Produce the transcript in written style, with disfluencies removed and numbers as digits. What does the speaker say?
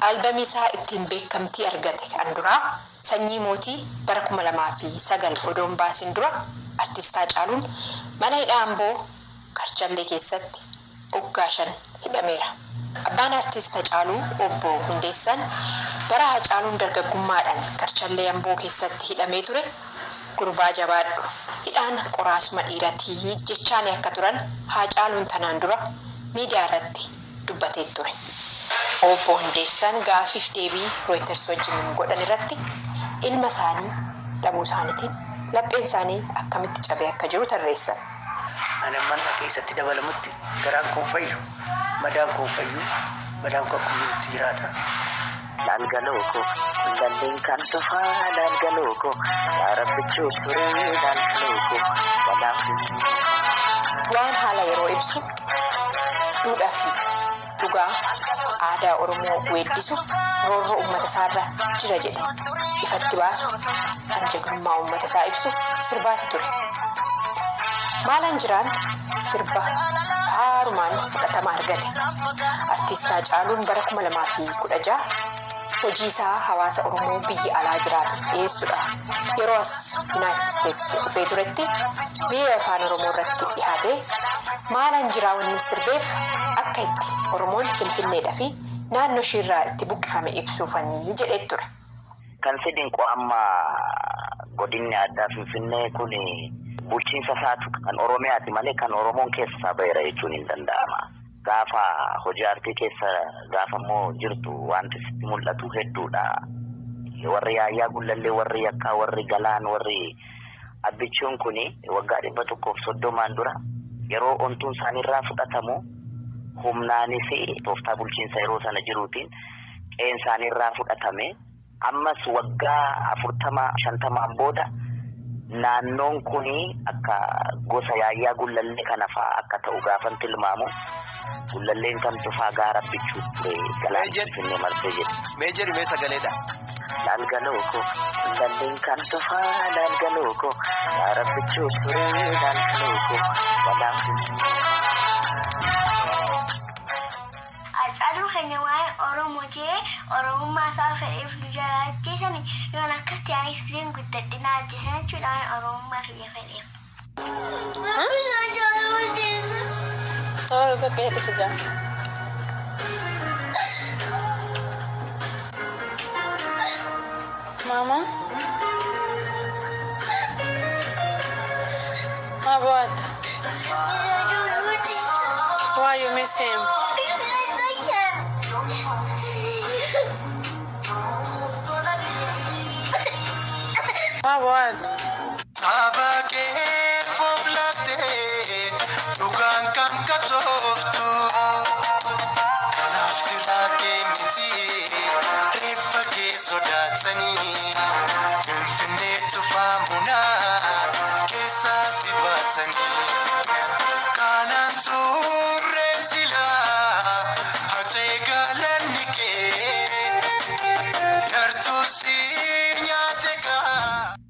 Albamii isaa ittiin beekamtii argate kan duraa Sanyii Mootii bara 2009 odoo hin baasin dura Artist Haacaaluun mana hidhaa Amboo Karchallee keessatti waggaa 5 hidhameera. Abbaan Artist Hacaaluu Obbo Hundeessaan bara Hacaaluun dargaggummaadhaan Karchallee Amboo keessatti hidhamee ture gurbaa jabaadhu, hidhaan qoraasuma dhiiratii jechaanii akka turan Haacaaluun tanaan dura miidiyaa irratti dubbatee ture. Obbo Hundeessaan gaaffiif deebii Reuters wajjiniin godhan irratti ilma isaanii dhabuu isaaniitiin lapheen isaanii akkamitti cabee akka jiru tarreessan. Ani amman dhaqee isatti dabalamutti garaan koo hin fayyu, madaan koo hin fayyu, madaan koo akkuma jirutti jiraata. Laal galoo koo Gullalleen kan tufaa laal galoo koo Yaa rabbichuu turee laal galoo koo Balaan Waan haala yeroo ibsu, duudhaa fi dhugaa aadaa Oromoo weeddisu, roorroo uummata isaarra jira jedhe ifatti baasu, kan jagnummaa uummata isaa ibsu sirbaati ture. Maalaan Jiraan sirba faarumaan fudhatama argate. Artiist Haacaaluun bara 2016 hojii isaa hawaasa Oromoo biyya alaa jiraatuuf dhiyeessuudha yeroo as Yunaayitid Isteets dhufee turetti voa Afaan Oromoo irratti dhihaatee Maalaan Jiraa wannin sirbeef akka itti Oromoon Finfinneedha fi naannoo ishiirraa itti buqqifame ibsuufani jedhee ture. Kan si dinqu amma godinni addaa Finfinnee kun bulchiinsa isaatu kan Oromiyaati malee kan Oromoon keessaa baheera jechuun hin danda'ama. Gaafa hojii aartii keessa gaafa immoo jirtu wanti sitti mul'atu hedduudha. Warri Yaayyaa Gullallee, warri Yakkaa, warri Galaan, warri Abbichuun kun waggaa 130n dura yeroo ontuun isaaniirraa fudhatamu humnaanis tooftaa bulchiinsa yeroo sana jiruutiin qe'een isaaniirraa fudhatame. Ammas waggaa 40 50n booda naannoon kun akka gosa Yaayyaa Gullallee kana fa'aa akka ta'u gaafan tilmaamu Gullalleen kan tufaa gaara Abbichuu ture galaan Finfinnee marsee jedhe. Mee jedhi mee sagaleedha. Laal galoo koo Gullalleen kan tufaa laal galoo koo gaara Abbichuu ture laal galoo koo galaan Finfinnee. Haacaaluu keenya waa'ee Oromoo jee Oromummaa isaa fedheef nu jalaa ajjeesani yoon akkas ta'e anis giseen guddadhe na ajjeesan jechuudha waa'ee Oromummaa kiyya fedheef. Sababa bakka jedhu si jaa. Mama? Ma what? Why you miss him? Ma what? Saba kee fooflattee dhugaan kan qabsooftu. Kanaaf jiraa kee miti reeffa kee sodaatanii.